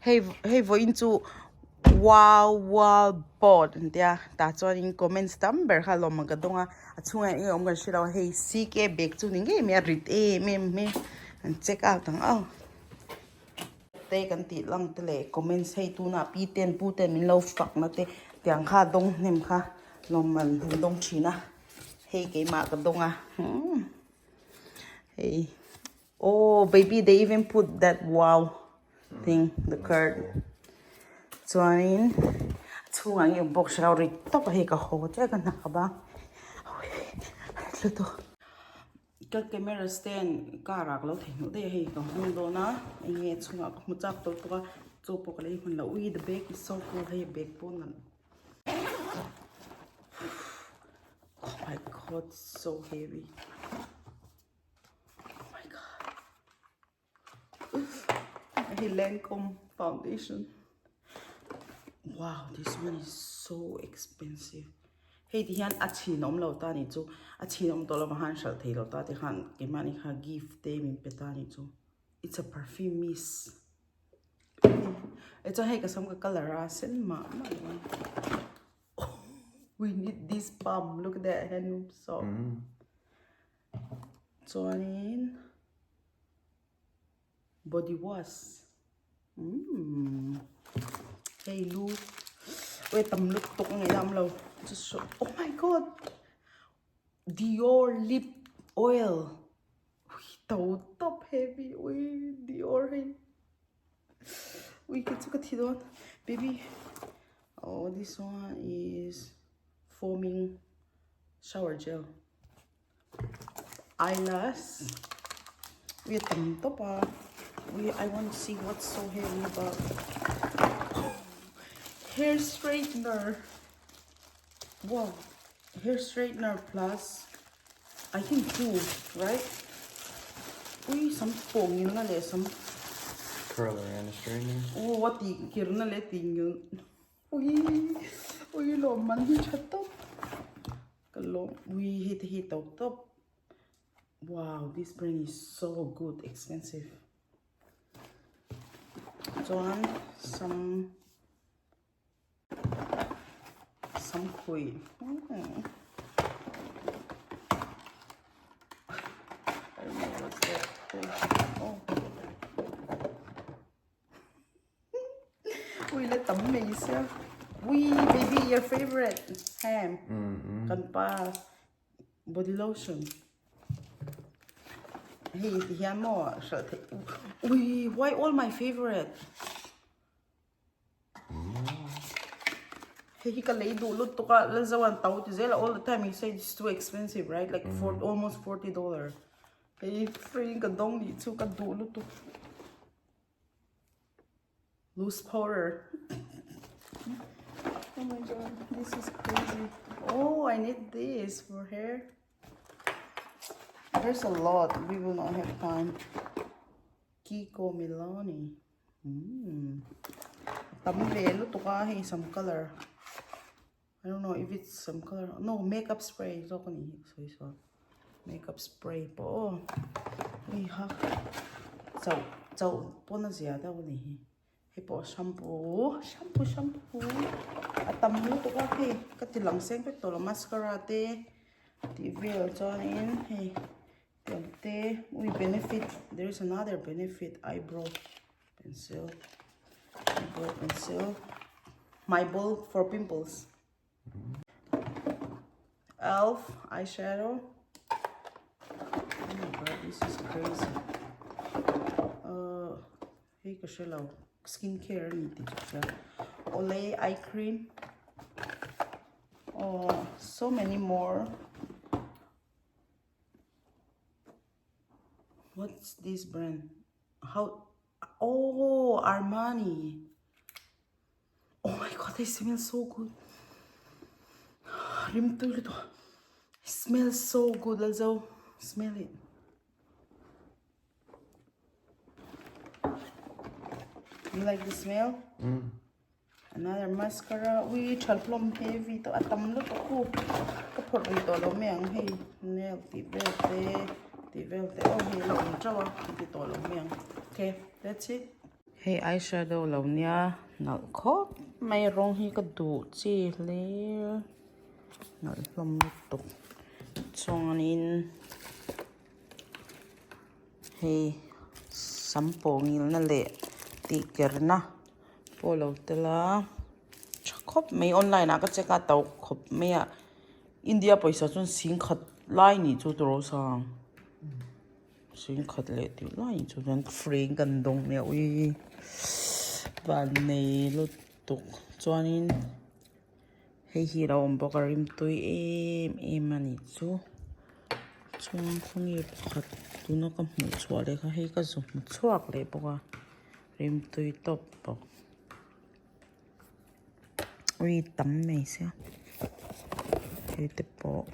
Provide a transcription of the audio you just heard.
Hei hei vawiin chu wow wall board an tia tah chuanin comments tam ber kha lawm ang ka dawng a a chhungah eng nge awm kan hrelo a hei CK bag chu ni ngei mai a rit em em mai an check out ang aw te kan tih lang te leh comments hei tunah pi ten pu ten min lo fak na te tiang kha dawng hnem kha lawm an dawng thin a hei keimah ka dawng a umm hei. Oh baby they even put that wow thing the card chuanin a chhungah nge box ro ri tawp a hei ka haw chiah ka hna bang tlu tawh ka camera stand car ah ka lo theihnghilh daih a hei ka hmang dawn a eng nge a chhungah ka hmu chak tawh bawk a chaw pawh ka la ei hman loh ui the bag is so cool hei bag pawh nalh oh my god so heavy. Oh my god. Hei Lancome foundation. Wow, this one is so expensive. Hei ti hian a chhin awm lo ta ni chu. A chhin awm tawh lo han hralh thei lo ta ti khan keimahni kha gift te min pe ta ni chu. It's a perfume mist. E chuan hei ka sam ka color a sen mah mah lo a. We need this pump. Look at that hand soap. Mm. Chuanin body wash. Mm. Hei lu. Oi tam lut tuk nge dam lo. Just oh my god. Dior lip oil. Ui to top heavy. Ui Dior hei. Ui ke chu ka thi dawn. Baby. Oh this one is foaming shower gel. Eyelash. Ui tam top a. Ui I want to see what's so heavy about. Hair straightener. Wow. Hair straightener plus I think two, right? Ui sam pawh ngilna leh sam Curler and a straightener. Oh, a tih kirna leh tih ngil. Ui, ui lawm man hi tha tawp. Ka lawm ui hei te hi tawp tawp. Wow, this brand is so good, expensive. Chuan sam Samkhuih Ui la tam mai sia Ui baby your favorite ham kan pa body lotion hei ti hian maw hralh theih ui why all my favorite. Hei hi ka lei duh lutuk a Lalzoan to ti zel a all the time he said it's too expensive right like for almost $40 hei free in ka dawng nih chu ka duh lutuk loose powder oh my god this is crazy oh I need this for hair there's a lot we will not have time Kiko Milani Umm tam ve lutuk a hei sam colour I don't know if it's sam colour no makeup spray zawk a ni hi ka sawi sawi makeup spray pawh aw hei ha chauh chauh pawn a zia deuh a ni hi hei pawh shampoo shampoo shampoo a tam lutuk a hei ka ti lang seng vek tawh lo mascara te tih vel chuanin hei. Te ui benefit there is another benefit eyebrow pencil eyebrow pencil my ball for pimples elf eyeshadow oh my god this is crazy uh hei ka hre lo skin care ani tih chu ka hria Olay eye cream oh so many more What's this brand? How? Oh, Armani. Oh my god, they smell so good. Rim tui lutuk. It smells so good, Lalzo. Smell it. You like the smell? Mm. Another mascara ui tha hlawm heavy tawh a tam lutuk khu ka phawrh rih tawh lo mai ang hei nail tih vel te tih vel te aw hei a la awm teuh a ka ti tawh lo mai ang okay that's it. Hei eyeshadow lo nia nalh khawp mai rawng hi ka duh chi hlir nalh hlawm lutuk chuanin hei sam pawh ngilna leh tihkerna pawh lo tel a tha khawp mai online ah ka check a to khawp mai a India pawisa chuan singkhat lai nih chu tawrh sang. Singkhat leh tih lai chu chuan free in kan dawng nia ui van nei lutuk chuanin hei hi alo awm bawk a rimtui em em a nih chu chuan khawnge pakhat tuna ka hmuh chhuah leh kha hei ka zu hmu chhuak leh bawk a rimtui tawp bawk ui tam mai sia hei te pawh.